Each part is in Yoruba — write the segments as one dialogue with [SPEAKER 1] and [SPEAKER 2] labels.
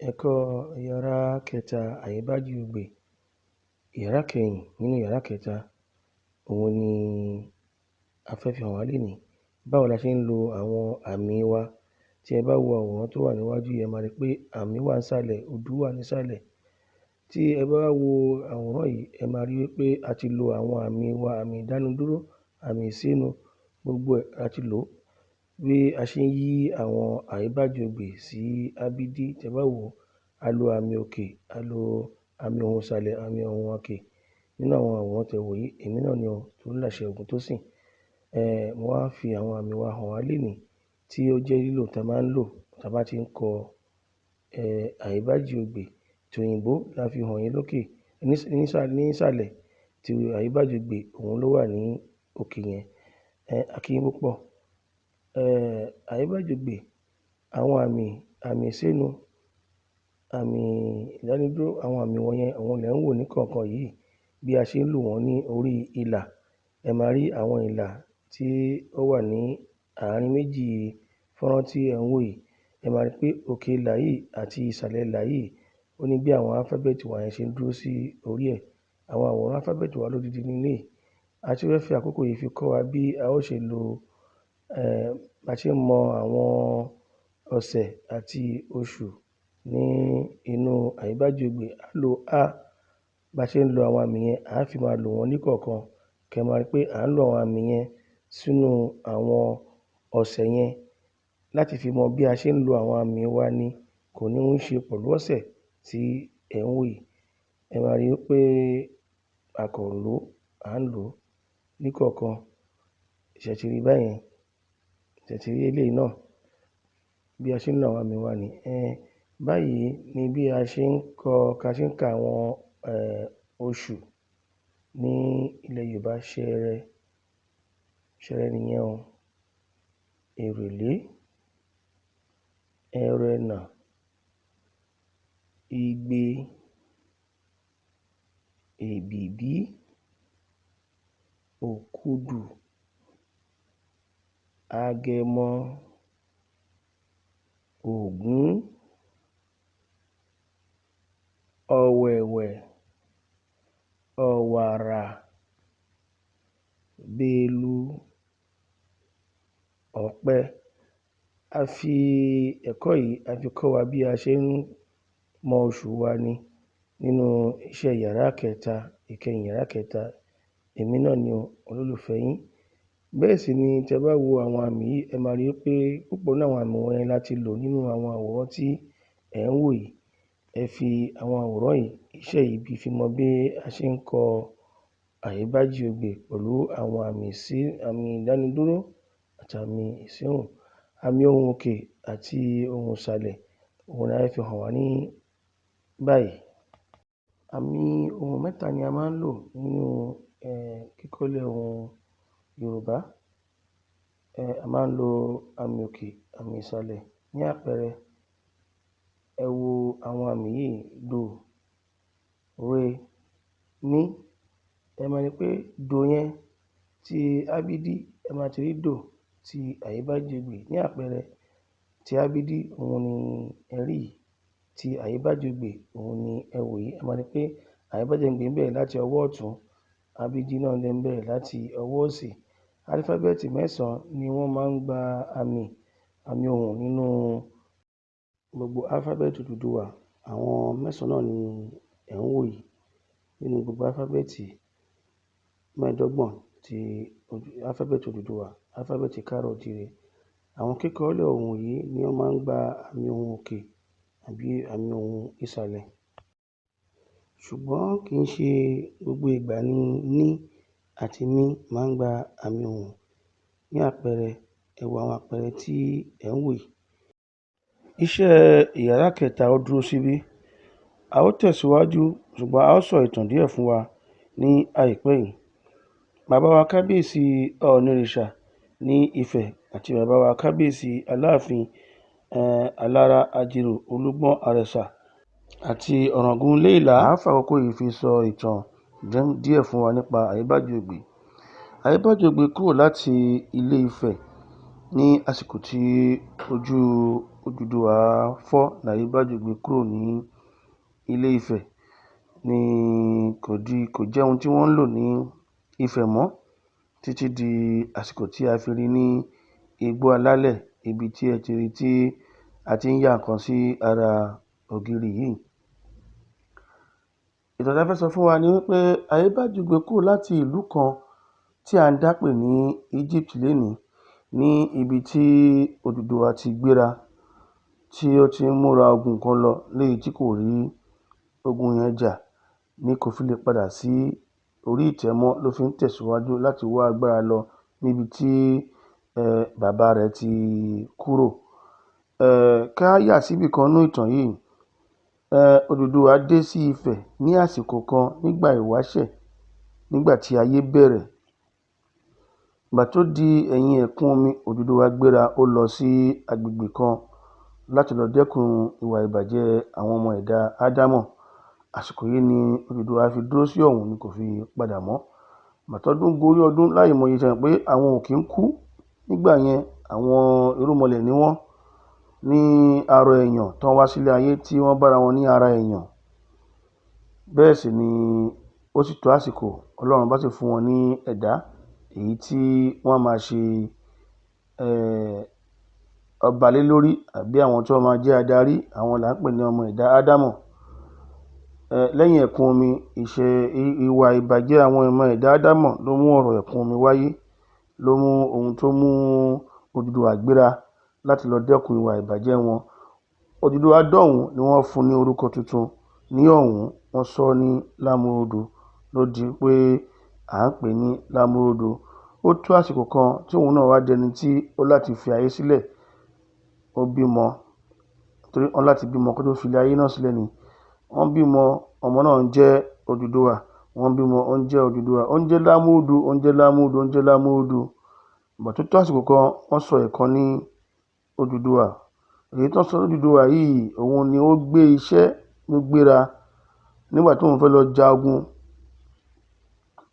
[SPEAKER 1] Ẹ̀kọ́ yàrá kẹta Àyíbájú-Ogbè, yàrá kẹyìn nínú yàrá kẹta, òun ni a fẹ́ fi hàn wá lénìí. Báwo la ṣe ń lo àwọn àmì wa? Tí ẹ bá wo àwòrán tó wà níwájú yìí, ẹ máa ri pé àmì wà nísàlẹ̀, odù wà nísàlẹ̀. Tí ẹ bá wá wo àwòrán yìí, ẹ máa rí wí pé a ti lo àwọn àmì wa, àmì ìdánudúró, àmì ìsínu, gbogbo ẹ̀ la ti lò ó. Bí a ṣe ń yí àwọn Àyíbájú-Ogbè sí á bí dí, tẹ bá wò ó, a lo àmì òkè, a lo àmì ohùn ìsàlẹ̀, àmì ohùn òkè nínú àwọn àwòrán tẹ wò yìí. Èmi náà ni o, Tolúlàṣẹ Ògúntósìn. Mo wá fi àwọn àmì wa hàn wá lénìí tí ó jẹ́ lílò tá máa ń lò tá bá tí ń kọ Àyíbájú-Ogbè. Tòyìnbó la fi hàn yín lókè nísàlẹ̀, ti Àyíbájú-Ogbè òun ló wà ní òkè yẹn. A kí yín púpọ̀. Àyíbájú-Ogbè, àwọn àmì, àmì ìsínu, àmì ìdánudúró, àwọn àmì wọ̀nyẹn òun lẹ̀ ń wò níkọ̀ọ̀kan yìí bí a ṣe ń lò wọ́n ní orí ilà. Ẹ máa rí àwọn ìlà tí ó wà ní àárín méjì fọ́nrán tí ẹ̀ ń wò yìí. Ẹ máa rí pé òkè ilà yìí àti ìsàlẹ̀ ilà yìí, ó ní bí àwọn alphabet wa yẹn ṣe ń dúró sí orí ẹ̀. Àwọn àwòrán alphabet wa lódidi leléyìí. A tún fẹ́ fi àkókò yìí fi kọ́ wa bí a ó ṣe lo bá ṣe ń mọ àwọn ọ̀sẹ̀ àti oṣù ní inú Àyíbájú-Ogbè. À ń lo á, bá ṣe ń lo àwọn àmì yẹn, à á fi máa lò wọ́n níkọ̀ọ̀kan. Kẹ́ máa rí pé à ń lo àwọn àmì yẹn sínú àwọn ọ̀sẹ̀ yẹn láti fi mọ bí a ṣe ń lo àwọn àmì wa ni, kò ní ń ṣe pẹ̀lú ọ̀sẹ̀ tí ẹ̀ ń wò yìí. Ẹ máa rí wí pé a kàn lò ó, à ń lò ó níkọ̀ọ̀kan. Ṣé ẹ ti rí báyẹn? Ṣé ẹ ti rí eléyìí náà? Bí a ṣe ń lo àwọn àmì wa nìí. Báyìí ni bí a ṣe ń kọ, ká ṣe ń ka àwọn oṣù ní ilẹ̀ Yorùbá. Ṣẹẹrẹ, Ṣẹẹrẹ nìyẹn o, Èrèlé, Ẹrẹnà, Igbe, Èbìbí, Òkudù, Agẹmọ, Ògún, Ọ̀wẹ̀wẹ̀, Ọ̀wàrà, Belu, Ọ̀pẹ. A fi ẹ̀kọ́ yìí, a fi kọ́ wa bí a ṣe ń mọ oṣù wa ni nínú iṣẹ́ yàrá kẹta, ìkẹyìn yàrá kẹta. Èmi náà ni o, olólùfẹ́ yín. Bẹ́ẹ̀ sì ni tẹ bá wo àwọn àmì yìí, ẹ máa rí pé púpọ̀ nínú àwọn àmì wọ̀nyẹn la ti lò nínú àwọn àwòrán tí ẹ̀ ń wò yìí. Ẹ fi àwọn àwòrán yìí, iṣẹ́ yìí fi mọ bí a ṣe ń kọ Àyíbájú-Ogbè pẹ̀lú àwọn àmì ìsí, àmì ìdánudúró àti àmì ìsíhùn. Àmì ohùn òkè àti ohùn ìsàlẹ̀ òun la fẹ́ fi hàn wá ní báyìí. Àmì ohùn mẹ́ta ni a máa ń lò nínú kíkọ́lẹ̀ ohùn Yorùbá. A máa ń lo àmì òkè, àmì ìsàlẹ̀. Ní àpẹẹrẹ, ẹ wo àwọn àmì yìí: dò, re, mí. Ẹ máa rí pé dò yẹn ti á bí dí, ẹ máa ti rí dò ti Àyíbájú-Ogbè. Ní àpẹẹrẹ, ti á bí dí òun ni ẹ rí yìí, ti Àyíbájú-Ogbè òun ni ẹ wò yìí. Ẹ máa rí pé Àyíbájú-Ogbè ń bẹ̀rẹ̀ láti ọwọ́ ọ̀tún, á bí dí náà dẹ̀ ń bẹ̀rẹ̀ láti ọwọ́ òsì. Álífábẹ́ẹ̀tì mẹ́sàn-án ni wọ́n máa ń gba àmì, àmì ohùn nínú gbogbo álífábẹ́ẹ̀tì Odùduwà. Àwọn mẹ́sàn-án náà ni ẹ̀ ń wò yìí nínú gbogbo álífábẹ́ẹ̀tì 25 ti álífábẹ́ẹ̀tì Odùduwà, álífábẹ́ẹ̀tì káàárọ̀-oòjíire. Àwọn kíkọọ́lẹ̀ ohùn yìí ni wọ́n máa ń gba àmì ohùn òkè àbí àmì ohùn ìsàlẹ̀. Ṣùgbọ́n kì í ṣe gbogbo ìgbà ni ní àti mí máa ń gba àmì ohùn. Ní àpẹẹrẹ, ẹ wo àwọn àpẹẹrẹ tí ẹ̀ ń wò yìí. Iṣẹ́ ìyàrá kẹta ó dúró síbí. A ó tẹ̀síwájú, ṣùgbọ́n a ó sọ ìtàn díẹ̀ fún wa ní àìpẹ́ yìí. Bàbá wa Kábíyèsí Ọọ̀nirìṣà ní Ifẹ̀ àti bàbá wa Kábíyèsí Aláàfin Alára Ajerò Olúgbọ́n Àrẹ̀sà àti Ọ̀ràngún Ilé-Ìlá. À á fàkókò yìí fi sọ ìtàn díẹ̀ fún wa nípa Àyíbájú-Ogbè. Àyíbájú-Ogbè kúrò láti Ilé-Ifẹ̀ ní àsìkò tí ojú Odùduwà fọ́ ni Ayébájògbé kúrò ní Ilé Ifẹ̀ ni kò jẹ́ ohun tí wọ́n ń lò ní Ifẹ̀ mọ́ títí di àsìkò tí a fi rí ní Igbó Alálẹ̀, ibi tí ẹ ti rí tí a ti ń ya nǹkan sí ara ògiri yìí. Ìtàn tí a fẹ́ sọ fún wa ni wí pé Ayébájògbé kúrò láti ìlú kan tí à ń dá pè ní Egypt lénìí, ní ibi tí Odùduwà ti gbéra tí ó ti ń múra ogun kan lọ léyìí tí kò rí ogun yẹn jà ni kò fi lè padà sí orí ìtẹ́ mọ́, ló fi ń tẹ̀síwájú láti wá agbára lọ níbi tí bàbá rẹ̀ ti kúrò. Ká yà síbì kan nínú ìtàn yìí. Odùduwà dé sí Ifẹ̀ ní àsìkò kan nígbà ìwáṣẹ̀, nígbà tí ayé bẹ̀rẹ̀. Ìgbà tó di ẹ̀yìn ẹ̀kún omi, Odùduwà gbéra, ó lọ sí agbègbè kan láti lọ dẹ́kun ìwà ìbàjẹ́ àwọn ọmọ ẹ̀dá ádámọ̀. Àsìkò yìí ni Odùduwà fi dúró sí ọ̀hún, ni kò fi padà mọ́. Ìgbà tọ́dún gorí ọdún láìmọye, ṣẹ mọ̀ pé àwọn ò kí ń kú nígbà yẹn, àwọn irúnmọlẹ̀ ni wọ́n ní arọ èèyàn tán wá sílé ayé tí wọ́n bára wọn ní ara èèyàn. Bẹ́ẹ̀ sì ni ó sì tó àsìkò, Ọlọ́run bá sì fún wọn ní ẹ̀dá èyí tí wọ́n á máa ṣe ọba lé lórí, àbí àwọn tí wọ́n máa jẹ́ adarí, àwọn là ń pè ní ọmọ ẹ̀dá ádámọ̀. Lẹ́yìn ẹ̀kún omi, ìwà ìbàjẹ́ àwọn ọmọ ẹ̀dá ádámọ̀ ló mú ọ̀rọ̀ ẹ̀kún omi wáyé, ló mú ohun tó mú Odùduwà gbéra láti lọ dẹ́kun ìwà ìbàjẹ́ wọn. Odùduwà dọ́hùn-ún ni wọ́n fún ní orúkọ tuntun ní ọ̀hún, wọ́n sọ ọ́ ní Lámúrúdu, ló di pé à ń pè ní Lámúrúdu. Ó tó àsìkò kan tí òun náà wá dẹni tí ó láti fi ayé sílẹ̀, ó bímọ, torí wọ́n láti bímọ kó tó fi ilé ayé náà sílẹ̀ ni. Wọ́n bímọ, ọmọ náà ń jẹ́ Odùduwà, wọ́n bímọ, ó ń jẹ́ Odùduwà, ó ń jẹ́ Lámúrúdu, ó ń jẹ́ Lámúrúdu, ó ń jẹ́ Lámúrúdu. Ìgbà tó tó àsìkò kan, wọ́n sọ ìkan ní Odùduwà. Èyí tán sọ l'Ódùduwà yìí, òun ni ó gbé iṣẹ́ ló gbéra nígbà tóun fẹ́ lọ ja ogun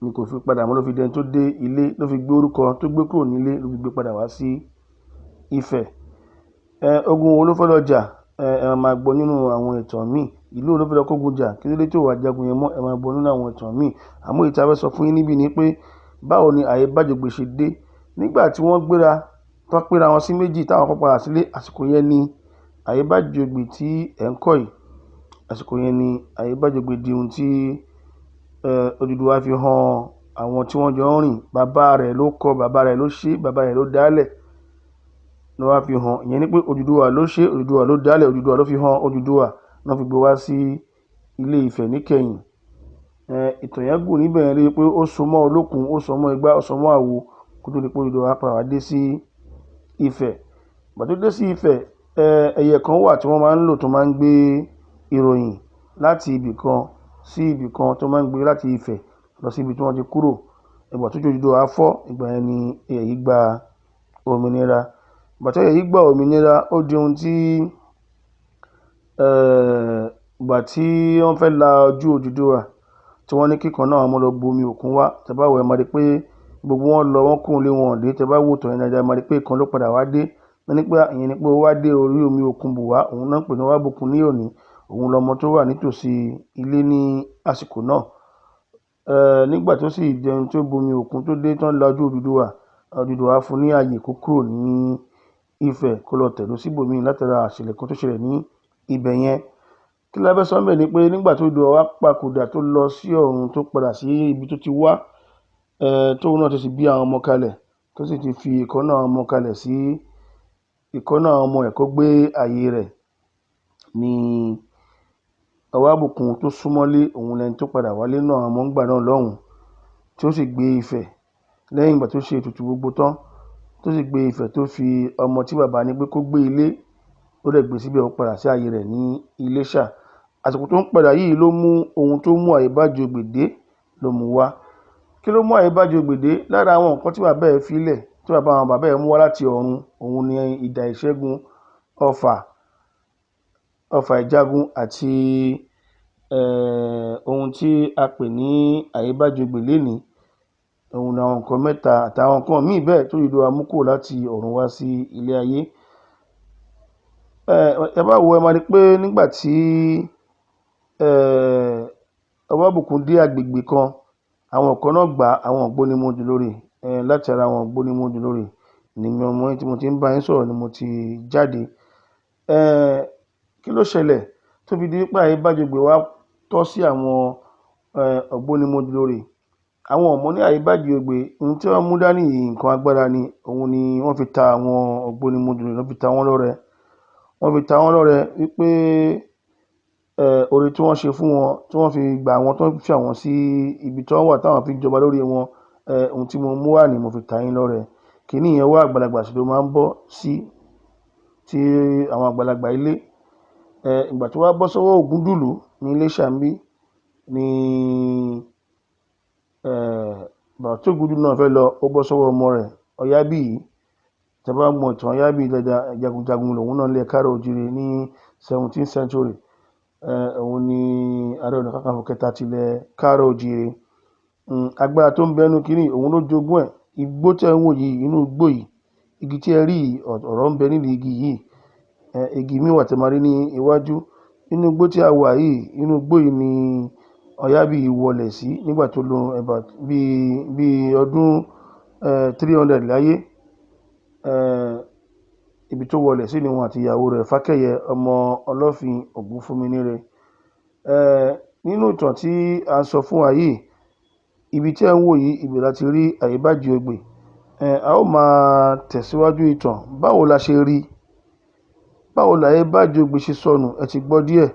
[SPEAKER 1] ni kò fi padà mọ́, ló fi dẹni tó dé ilé, ló fi gbé orúkọ tó gbé kúrò nílé, ló fi gbé padà wá sí Ifẹ̀. Ogun wo ló fẹ́ lọ jà? Ẹ máa gbọ́ nínú àwọn ìtàn míì. Ìlú wo ló fẹ́ lọ kógun jà? Kí ló dé tí ò wá jagun yẹn mọ́? Ẹ máa gbọ́ nínú àwọn ìtàn míì. Àmọ́ èyí tí a fẹ́ sọ fún yín níbí ni pé báwo ni Ayébájògbé ṣe dé? Nígbà tí wọ́n gbéra, tán pínra wọn sí méjì, táwọn kan padà sílé, àsìkò yẹn ni Ayébájògbé tí ẹ̀ ń kọ́ yìí, àsìkò yẹn ni Ayébájògbé di ohun tí Odùduwà fi han àwọn tí wọ́n jọ ń rìn. Bàbá rẹ̀ ló kọ́, bàbá rẹ̀ ló ṣe, bàbá rẹ̀ ló dálẹ̀ ló wá fi hàn. Ìyẹn ni pé Odùduwà ló ṣe, Odùduwà ló dálẹ̀, Odùduwà ló fi hàn Odùduwà, ná fi gbé wá sí Ilé Ifẹ̀ níkẹyìn. Ìtàn yẹn gùn níbẹ̀ yẹn débi pé ó so mọ́ Olókun, ó so mọ́ igbá, ó so mọ́ àwo kó tó di pé Odùduwà padà wá dé sí Ifẹ̀. Ìgbà tó dé sí Ifẹ̀, ẹyẹ kan wà tí wọ́n máa ń lò tó máa ń gbé ìròyìn láti ibì kan sí ibì kan, tó máa ń gbé láti Ifẹ̀ lọ sí ibi tí wọ́n ti kúrò. Ìgbà tójú Odùduwà fọ́, ìgbà yẹn ni ẹyẹ yìí gba òmìnira. Ìgbà tí ẹyẹ yìí gba òmìnira, ó di ohun tí ìgbà tí wọ́n fẹ́ la ojú Odùduwà, tí wọ́n ní kí ìkan nínú àwọn ọmọ lọ bu omi òkun wá. Tẹ bá wò ó, ẹ máa rí pé gbogbo wọn lọ, wọ́n kúrò nílé, wọn ò dé. Tẹ bá wo ìtàn yẹn dáadáa, ẹ máa rí pé ìkan ló padà wá dé. Wọ́n ní pé ìyẹn ni pé ó wá dé orí omi òkun bù wá, òun náà ń pè ní Ọwábòkun ní òní. Òun lọmọ tó wà nítòsí ilé ní àsìkò náà. Nígbà tó sì dẹni tó bomi òkun tó dé tán la ojú Odùduwà, Odùduwà fún ní ààyè kó kúrò ní Ifẹ̀, kó lọ tẹ̀dó síbòmíì látara ìṣẹ̀lẹ̀ kan tó ṣẹlẹ̀ ní ibẹ̀ yẹn. Kí la fẹ́ sọ ńbẹ̀ ni pé nígbà tí Odùduwà wá papòdà tó lọ sí ọ̀run, tó padà sí ibi tó ti wá, tóun náà tó ti bí àwọn ọmọ kalẹ̀, tó sì ti fi ìkan nínú àwọn ọmọ kalẹ̀ sí ìkan nínú àwọn ọmọ ẹ̀ kó gbé ààyè rẹ̀, ni Ọwábòkun tó súnmọ́lé, òun lẹni tó padà wálé nínú àwọn ọmọ ńgbà náà lọ́hùn-ún, tí ó sì gbé Ifẹ̀ lẹ́yìn ìgbà tó ṣe ètùtù gbogbo tán, tó sì gbé Ifẹ̀, tó fi ọmọ tí bàbá ní pé kó gbé ilé, ó dẹ̀ gbé síbẹ̀, ó padà sí ààyè rẹ̀ ní Iléṣà. Àsìkò tó ń padà yìí ló mú ohun tó mú Ayébájògbè dé, ló mú wá. Kí ló mú Ayébájògbè dé? Lára àwọn nǹkan tí bàbá ẹ̀ fílẹ̀, tí bàbá àwọn bàbá ẹ̀ mú wá láti ọ̀run, òun ni idà ìṣẹ́gun, ọfà ìjagun àti ohun tí a pè ní Ayébájògbè lénìí. Òun ni àwọn nǹkan mẹ́ta àtàwọn nǹkan míì bẹ́ẹ̀ tí Odùduwà mú kúrò láti ọ̀run wá sí ilé ayé. Ẹ bá wò ó, ẹ máa rí pé nígbà tí Ọwábùkún dé agbègbè kan, àwọn kan náà gbà á, àwọn Ògbóni Mojúlórí. Láti ara àwọn Ògbóni Mojúlórí ni èmi ọmọ yín tí mo ti ń bá yín sọ̀rọ̀ ni mo ti jáde. Kí ló ṣẹlẹ̀ tó fi di wípé Àyíbájogbè wá tọ́ sí àwọn Ògbóni Mojúlórí? Àwọn ọ̀mọ́ ní Àyíbájogbè, ohun tí wọ́n mú dání yìí nǹkan agbára ni, òun ni wọ́n fi ta àwọn Ògbóni Mojúlórí, wọ́n fi ta wọ́n lọ́rẹ. Wọ́n fi ta wọ́n lọ́rẹ wípé oore tí wọ́n ṣe fún wọn, tí wọ́n fi gbà wọ́n, tí wọ́n fi àwọn sí ibi tí wọ́n wà táwọn fi ń jọba lórí wọn, ohun tí mo mú wá ni mo fi ta yín lọ́rẹ. Kiní yẹn ọwọ́ àgbàlagbà sì ló máa ń bọ́ sí, tí àwọn àgbàlagbà ilé. Ìgbà tó wá bọ́ sọ́wọ́ Ògúndùlú ní Iléṣà ńbí ni ìgbà tí Ògúndùlú náà fẹ́ lọ, ó bọ́ sọ́wọ́ ọmọ rẹ̀ Ọ̀yábíyì. Tẹ́ bá mọ ìtàn Ọ̀yábíyì dáadáa, jagunjagun lòun náà nílẹ̀ káàárọ̀ oòjíire ní 17th century. Òun ni Ààrẹ Ọ̀nà Kakanfò kẹta tilẹ̀ káàárọ̀ oòjíire. Agbára tó ń bẹ nínú kiní yìí, òun ló jogún ẹ̀. Igbó tẹ́ ń wò yìí, inú igbó yìí, igi tí ẹ rí yìí, ọ̀rọ̀ ń bẹ nídìí igi yìí. Igi míì wà tẹ́ máa rí ní iwájú. Inú igbó tí a wà yìí, inú igbó yìí ni Ọ̀yábíyì wọlẹ̀ sí nígbà tó lo about bíi ọdún 300 láyé. Ibi tó wọlẹ̀ sí ni òun àti ìyàwó rẹ̀ Fákẹ́yẹ ọmọ Ọlọ́fin Ògúnfúnminíre. Nínú ìtàn tí à ń sọ fún wa yìí, ibi tí ẹ̀ ń wò yìí, ibẹ̀ la ti rí Àyíbájogbè. A ó máa tẹ̀síwájú ìtàn. Báwo la ṣe rí? Báwo l'Àyíbájogbè ṣe sọnù? Ẹ ti gbọ́ díẹ̀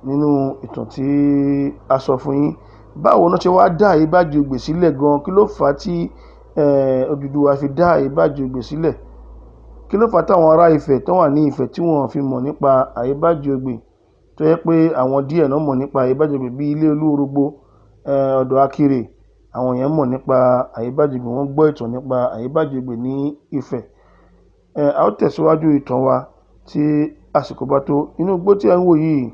[SPEAKER 1] nínú ìtàn tí a sọ fún yín. Báwo ná ṣe wá dá Àyíbájogbè sílẹ̀ gan? Kí ló fà á tí Odùduwà fi dá Àyíbájogbè sílẹ̀? Kí ló fà á táwọn ará Ifẹ̀ tán wà ní Ifẹ̀ tí wọn ò fi mọ̀ nípa Àyíbájogbè, tó jẹ́ pé àwọn díẹ̀ ná mọ̀ nípa Àyíbájogbè bí ilé Olúorogbo, ọ̀dọ̀ Akirè, àwọn yẹn mọ̀ nípa Àyíbájogbè, wọ́n gbọ́ ìtàn nípa Àyíbájogbè ní Ifẹ̀. A ó tẹ̀síwájú ìtàn wa tí àsìkò bá tó. Inú igbó tí ẹ̀ ń wò yìí,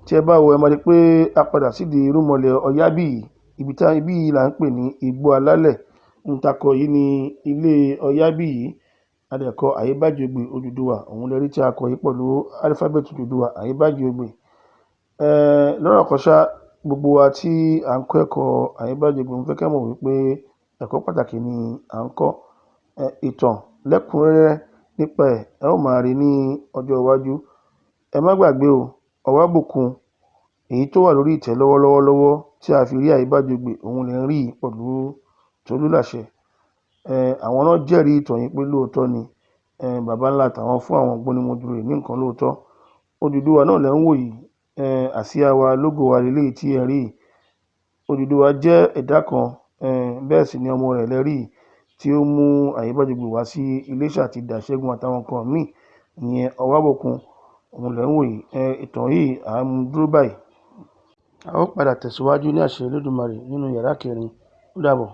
[SPEAKER 1] tí ẹ bá wò ó, ẹ máa rí pé a padà sídìí irúnmọlẹ̀ Ọ̀yábíyì. Ibi tá ibí yìí là ń pè ní Igbó Alálẹ̀. Ohun tá a kọ yìí ni ilé Ọ̀yábíyì. A dẹ̀ kọ Àyíbájogbè Odùduwà, òun lẹ rí tí a kọ yìí pẹ̀lú álífábẹ́ẹ̀tì Odùduwà, Àyíbájogbè. Lọ́rọ̀ kan ṣá, gbogbo wa tí à ń kọ́ ẹ̀kọ́ Àyíbájogbè, mo fẹ́ kẹ́ mọ̀ wípé ẹ̀kọ́ pàtàkì ni à ń kọ́. Ìtàn lẹ́kùnrẹ́rẹ́ nípa ẹ̀, ẹ ó máa rí ní ọjọ́ iwájú. Ẹ má gbàgbé o, Ọwábùkún èyí tó wà lórí ìtẹ́ lọ́wọ́lọ́wọ́ lọ́wọ́ tí a fi rí Àyíbájogbè, òun lẹ̀ ń rí yìí pẹ̀lú Tolúlàṣẹ. Àwọn náà jẹ́rìí ìtàn yìí pé lóòótọ́ ni baba ńlá tàwọn fún àwọn Ògbóni Mojúlórí ní nǹkan lóòótọ́. Odùduwà náà lẹ̀ ń wò yìí, àsíá wa, lógò wa leléyìí tí ẹ̀ ń rí yìí. Odùduwà jẹ́ ẹ̀dá kan, bẹ́ẹ̀ sì ni ọmọ rẹ̀ lẹ rí yìí tí ó mú Àyíbájogbè wá sí Iléṣà àti Idà Ìṣẹ́gun àtàwọn nǹkan míì, ìyẹn Ọwábòkun, òun lẹ̀ ń wò yìí. Ìtàn yìí à ń mú dúró báyìí. A ó padà tẹ̀síwájú ní àṣẹ Elédùmarè nínú yàrá kẹrin. Ó dàbọ̀.